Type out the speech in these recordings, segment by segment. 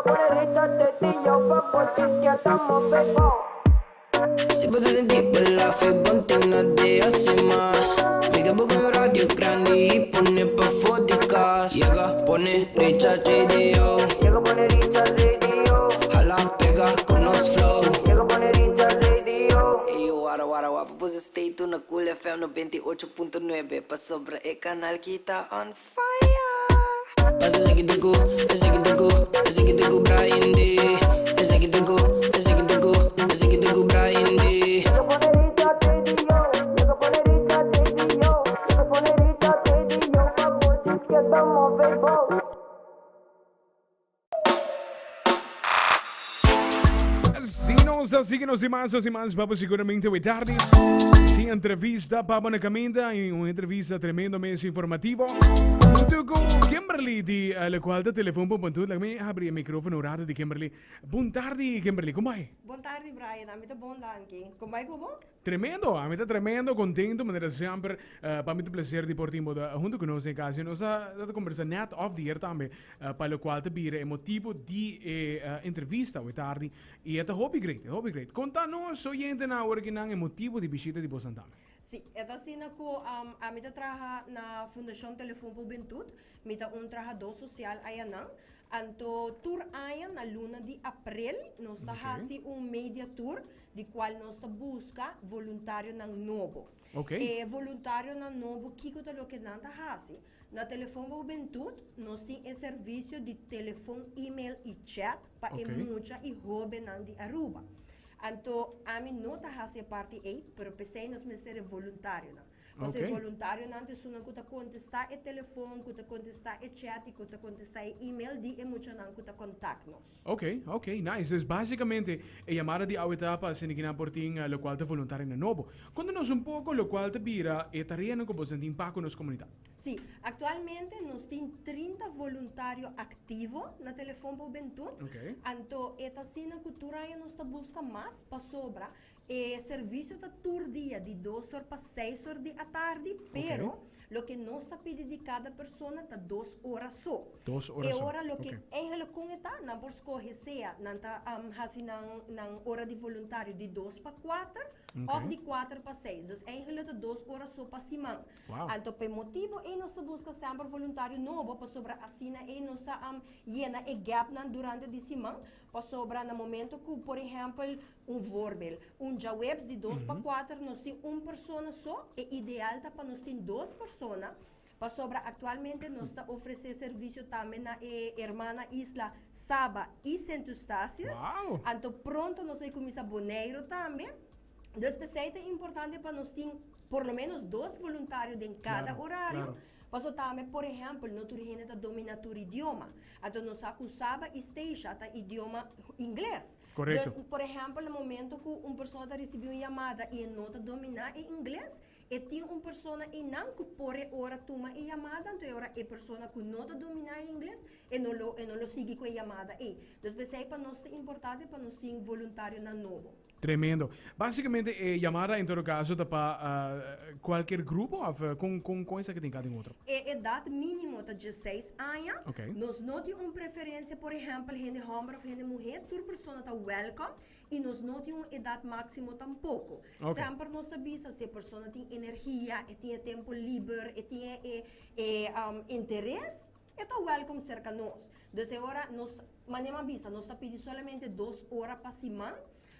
pone Richard Radio pa bo chisquea move bo. Si bo ta sinti bela fe bonte no de haci mas. Mega bo con radio grandi y pone pafo di cas. Yega pone Richard Radio. Yega pone Richard Radio. Hala pega con nos flow. Yega pone Richard Radio. Ey yo wara wara wapa boso stay tune na Cool FM 98.9 pasobra e canal ki ta on fire. Pasa esaki ta ku, esaki ta ku, esaki ta ku Brian D. Esaki ta ku, esaki ta ku, esaki ta ku Brian D. Yega pone Richard Radio, yega pone Richard Radio, yega pone Richard Radio pa bo chisketa move bo. Si nos ta sigui nos imas, nos imas papo seguramente hoy tarde. Sin entrevista, papo na caminda, y un entrevista tremendo mes informativo. Junto con Kimberly di eh, la cual ta telefon pon pontu. Laat me abrir el micrófono un rato di Kimberly. Bon tarde, Kimberly. ¿Cómo vai? Bon tarde, Brian. A mi ta bon, danki. Con bai cu bo? Tremendo, a mi ta tremendo contento manera semper. Uh, pa mi ta placer di por tin bo hunto cu nos den casa. Nos a ta conversa net off the air tambe, uh, pa lo cual ta bira e motibo di e uh, entrevista hoy tardi. Y e ta hopi great, e hopi great. Conta nos oyentenan awor aki nan e motibo di bishita di bosan tambe. Si, e ta asina cu um, ami ta traha na Fundacion Telefon pa Hubentud. Mi ta un trahador social ayanan. Anto tur aña na luna di april nos ta hasi un media tour di cual nos ta busca voluntarionan nobo. E voluntarionan nobo kico ta loke nan ta hasi? Na Telefon pa Hubentud nos tin e servicio di telefon, email y chat pa e mucha y hobennan di Aruba. Anto ami no ta hasi e parti ey, pero p'esey nos mester e voluntarionan. Pasobra e voluntarionan ta esunnan ku ta kontestá e telefon, ku ta kontestá e chat i ku ta kontestá e email di e muchanan ku ta kontakt nos. Ok, ok, nice. Dus básicamente e yamada di awe ta pa asina kinan por tin lokual ta voluntarionan nobo. Konta nos un poko lokual ta bira e tareanan ku boso tin pa ku nos komunidat. Sí, aktualmente nos tin 30 voluntario aktivo na Telefon pa Hubentut. Anto e ta asina ku tur aña nos ta buska mas pasobra E servicio ta tur dia di dos or pa seis or di atardi, pero loke nos ta pidi di cada persona ta dos ora so. Dos ora E so, ora loke ok. eigenlijk con e ta, nan por scoge sea nan ta haci nan nan ora di voluntario di dos pa cuater of di cuater pa seis. Dus eigenlijk ta dos ora so pa siman. Wow. Anto p'e motibo ei nos ta busca semper voluntario nobo pasobra asina ei nos ta yena e gapnan durante di siman, pasobra na momento cu por ehempel, Un voorbeeld, un djaweps di dos pa kuater nos tin un persona so, e ideal ta pa nos tin dos persona, pasobra aktualmente nos ta ofresé servisio tambe na e hermana isla Saba i Sint Eustatius, Wow! anto pronto nos a kuminsá Boneiru tambe. Dus p'esei ta importante pa nos tin por lo menos dos voluntario den kada Claro, orario, claro. pasobra tambe por ehèmpel no tur hende ta dominá tur idioma, anto nos sa ku Saba i Statia ta idioma ingles. Korekto. Dus, por ehèmpel, na momento ku un persona ta risibí un yamada i e no ta dominá e ingles, e tin un persona einan ku por e ora tuma e yamada, anto e ora e persona ku no ta dominá e ingles, e no lo e no lo sigui ku e yamada ei. Dus p'esei pa nos ta importante pa nos tin voluntarionan nobo. Tremendo. Básicamente e yamada en todo caso ta pa cualkier grupo of con con con esaki tin cada un otro? E edat mínimo ta dieseis aña. Ok. Nos no tin un preferencia, por ehèmpel, hende hòmber òf hende muhé, tur persona ta wèlkòm i nos no tin un edat máksimo tampoko. Ok. Semper nos ta bisa si e persona tin energia, e tin e tempu liber, e tin e e e interes, e ta wèlkòm serka nos. Dus e ora nos, manera mi a bisa, nos ta pidi solamente dos ora pa siman.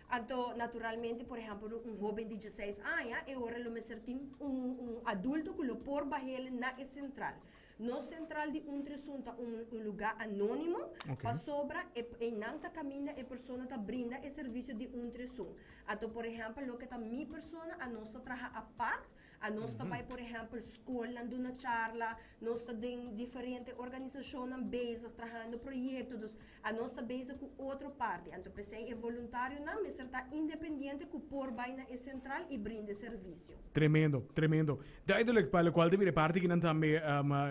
Anto, naturalmente, por ehèmpel, un hóben di dieseis aña, e ora lo mester tin un un adulto ku lo por bah'el na e sentral. Nos sentral di un tresun ta un un lugá anónimo, pasobra e einan ta kaminda e persona ta brinda e servisio di un tresun. Anto, por ehèmpel, loke ta mi persona, anos ta traha apart. Anos ta bai por ehèmpel skolnan duna charla, nos ta den diferente organisashonnan bezig trahando proyekto, dus anos ta bezig ku otro parti. Anto p'esei e voluntarionan mester ta independiente ku por bai na e sentral i brinda e servisio. Tremendo, tremendo. Duidelijk, pa lokual ta bira e parti kinan tambe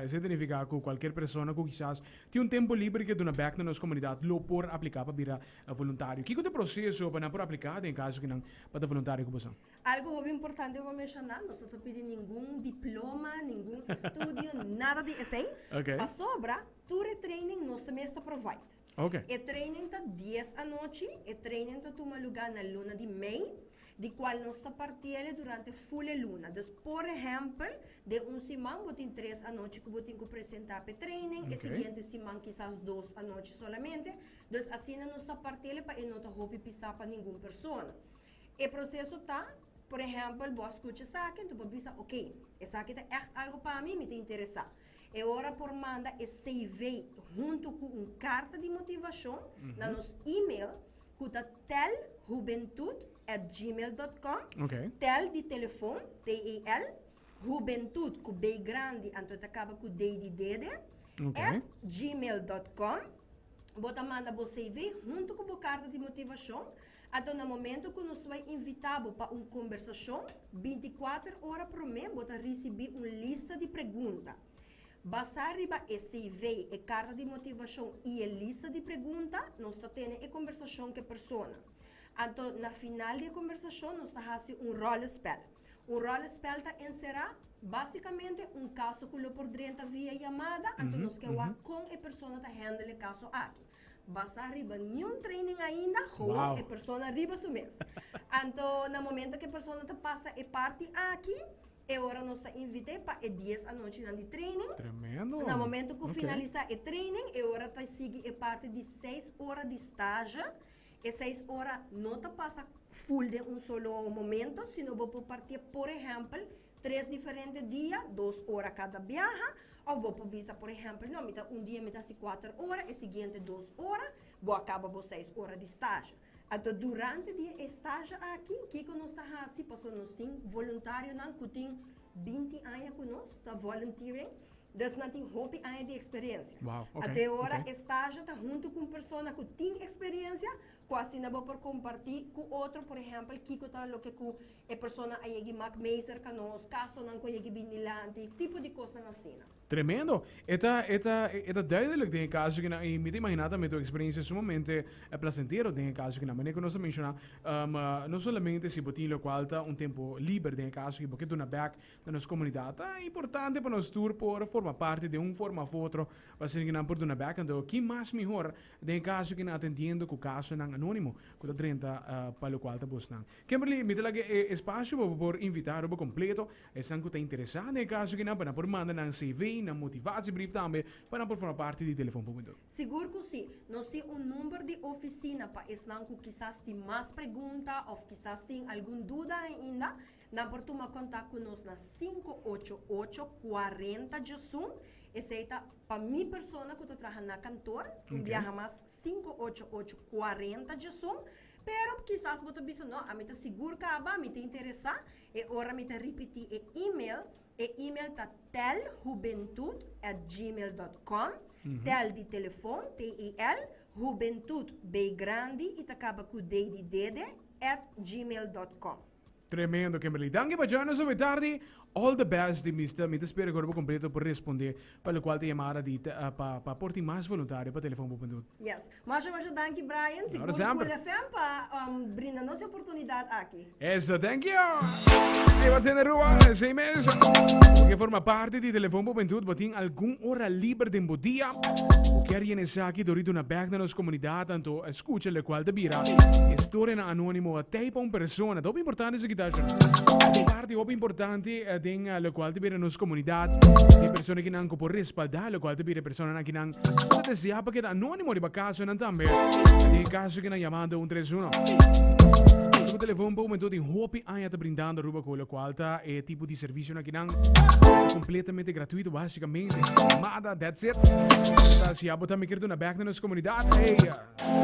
esei ta nifiká ku kualkier persona ku kisas tin un tempu liber ke duna bèk na nos komunidat lo por apliká pa bira voluntario. Kiko ta e proseso pa nan por apliká den e kaso kinan pa ta voluntario ku boso? Algo hopi importante pa menshoná, nos no ta pidi ningun diploma, ningun estudio, nada di esei. Okay. Pasobra tur e training nos ta mes ta provide. Ok. E training ta 10 anochi, e training ta tuma lugá na luna di mei, di kual nos ta partiele durante ful e luna. Dus por ehèmpel, den un siman bo tin tres anochi ku bo tin ku presentá pa e training, e siguiente siman kisas dos anochi solamente. Dus asina nos ta partiele pa e no ta hopi pisá pa ningun persona. E proseso ta, por ehèmpel, bo a skucha esaki, anto bo a bisa, Oké, esaki ta ègt algu pa mi, mi ta interesá. E ora por manda e CV huntu ku un karta di motivashon na nos email ku ta telhubentud@gmail.com, tel di telefon, T-E-L, hubentud ku B grandi anto ta kaba ku D di dede, at gmail.com. Bo ta manda bo CV huntu ku bo karta di motivashon. Anto na momento ku nos ta bai invitá bo pa un kombersashon, 24 ora promé bo ta risibí un lista di pregunta. Basá riba e CV, e karta di motivashon i e lista di pregunta, nos ta tene e kombersashon ku e persona. Anto na final di e kombersashon nos ta hasi un ròlespèl. Un ròlespèl ta enserá básikamente un kaso ku lo por drenta via yamada, anto nos ke wak kon e persona ta hèndel e kaso aki. Basá riba niun training ainda, gewoon e persona riba su mes. Anto na momento ku e persona ta pasa e parti aki, e ora nos ta invit'é pa e dies anochinan di training. Tremendo. Na momento ku finalisá e training, e ora ta sigui e parti di seis ora di stage. E seis ora no ta pasa full den un solo momento, sino bo por partié, por ehèmpel, Tres diferente dia, dos ora kada biaha, òf bo por bisa, por ehèmpel, no, mi ta un dia mi ta hasi kuater ora, e siguiente dos ora, bo a kaba bo seis ora di stage. Anto durante di e stage aki, kiko nos ta hasi? Pasobra nos tin voluntarionan ku tin 20 aña ku nos ta volunteering, dus nan tin hopi aña di eksperensia. Wow, ok, Anto e ora ok. e stage ta huntu ku un persona ku tin eksperensia, ku asina bo por kompartí ku otro, por ehèmpel, kiko ta loke ku E persona a yegi mak mee serka nos, kasonan ku a yegi bin dilanti, tipo di kosnan asina. Tremendo! E ta, e ta, e ta duidelijk den e kaso kinan i mi ta imaginá tambe tu eksperensia sumamente plasentero den e kaso kinan. Manera ku nos a menshoná, no solamente si bo tin lokual ta un tempu liber den e kaso ki bo ke duna bèk na nos komunidat, ta importante pa nos tur por forma parti den un forma òf otro pa asina kinan por duna bèk. Anto ki mas mihor den e kaso kinan atendiendo ku kasonan anónimo ku ta drenta pa lokual ta bosnan. Kimberly, mi ta laga e espasio pa bo por invitá Aruba kompleto esnan ku ta interesá den e kaso akinan pa nan por manda nan CV, nan motivatiebrief tambe pa nan por forma parti di Telefon Público. Sigur ku sí. Nos tin un number di ofisina pa esnan ku kisas tin mas pregunta òf kisas tin algun duda ainda, nan por tuma kontak ku nos na 588 40 djesun. Esei ta pa mi persona ku ta traha na kantor, un biaha mas 588 40 djesun. Pero kisas bo ta bisa, No, ami ta sigur kaba, mi ta interesá. E ora mi ta ripití e email. E email ta telhubentud at gmail dot com. Tel di telefon, T-E-L, hubentud, B grandi i ta kaba ku D di dede, at gmail dot com. Tremendo Kimberly. Danki pa join nos hopi tardi. All the best di Mister. Mi ta spera ku Aruba Completo por responde pa lokual ta yamada di pa pa por tin mas voluntario pa Telefon Hubentud. Yes. Masha masha danki Brian. Sigur Cool FM pa brinda nos e oportunidad aki. Eso, thank you. Hey, wat in Aruba, esei mes. Bo ke forma parti di Telefon Hubentud, bo tin algun ora liber den bo dia. Bo kier yena esaki dor di duna bek na nos komunidat, anto Scucha locual ta bira e storianan anonimo a tei pa un persona. Ta hopi importante esaki ta Shona. Ta parti hopi importante den locual ta bira nos comunidad. E persona kinan cu por respalda locual ta bira e personanan kinan ta desea pa keda anonimo riba casonan tambe. Den e caso kinan yamando 131. Cu telefon pa momento tin hopi aña ta brindando Aruba cu locual ta e tipo di servicionan kinan ta completamente gratuito basicamente. Yamada, that's it. Ta si abo tambe kier duna bek na nos comunidad, hey.